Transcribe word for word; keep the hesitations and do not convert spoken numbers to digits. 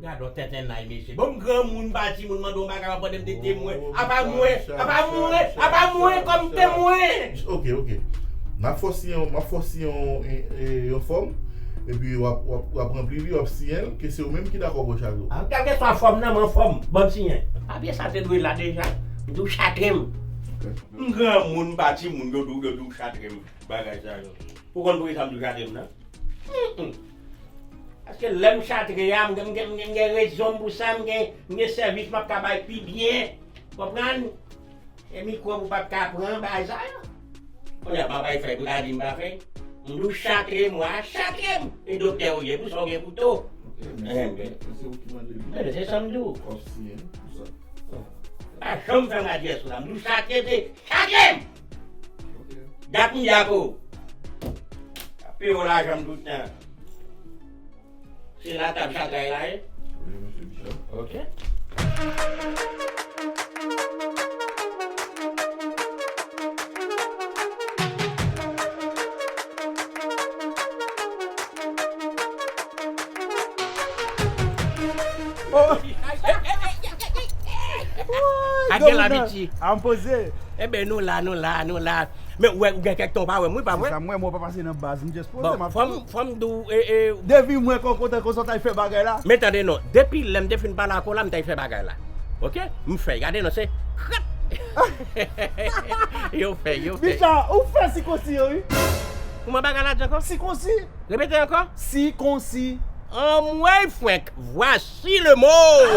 Gade yon tenten nay, mesye. Bon, m granmoun, m pa timoun, mande yon bagay, w ap mande m de temwen. Apa mwen, apa mwen, apa mwen kòm temwen. Ok, ok. M ap fè w siyen, m ap fè w siyen yon, e, e, yon fòm. Epi w ap, w ap, w ap ranpli li, w ap siyen l, ke se ou menm ki dakò pou chak jou. Ah, kèlkeswa fòm nan, m anfòm. Ban m siyen. Papye sa te dwe la deja. M di w chatre m. Ok. M granmoun, m pa timoun, yo di w, yo di w chatre m. Bagay sa yo. Ou konn poukisa m di w chatre m nan? Mm, mm. Paske lè m chatre a, m gen, m gen, m gen, m gen rezon m pou sa, m gen, m gen sèvis m ap ka bay pi byen. Konprann? E mikwòb ou p ap ka pran bagay sa yo. Kounye a, m ap bay fèy pou ta di m pa fèy. M di w chatre m, w a chatre m. E doktè ou ye, pou sa ou gen kouto. Ok, men se ou ki, men se ou ki mande m. Men se sa m di w. W ap siyen pou sa. Pa janm fè m adyès ou la. M di w chatre, se chatre m! Ok. Dat m di a pou. Ap peye w lajan m tout tan. Se la tab chatray la ye? Wi, mesye Bichon. Ok. Oh! A gen la, piti. A m poze. Enben, nou la, nou la, nou la. Men ou wè, ou gen kèk tan ou pa wè m, wi, pa vre? Se sa m wè, mwen pa pase nan baz, m just poze, m ap fè. Bon, fò m, fò m di w, e, e, depi mwen kontan konsa w t al fè bagay la. Men tande non, depi lè m te fin pale ak ou la, m t al fè bagay la. Ok? M fè, gade non, se krap! Yo fè, yo fè. Bicha, ou fè sikonsi yo, wi. Kouman bagay la di ankò? Sikonsi. Repete ankò. Sikonsi. Anmwey fwenk, voici le mot.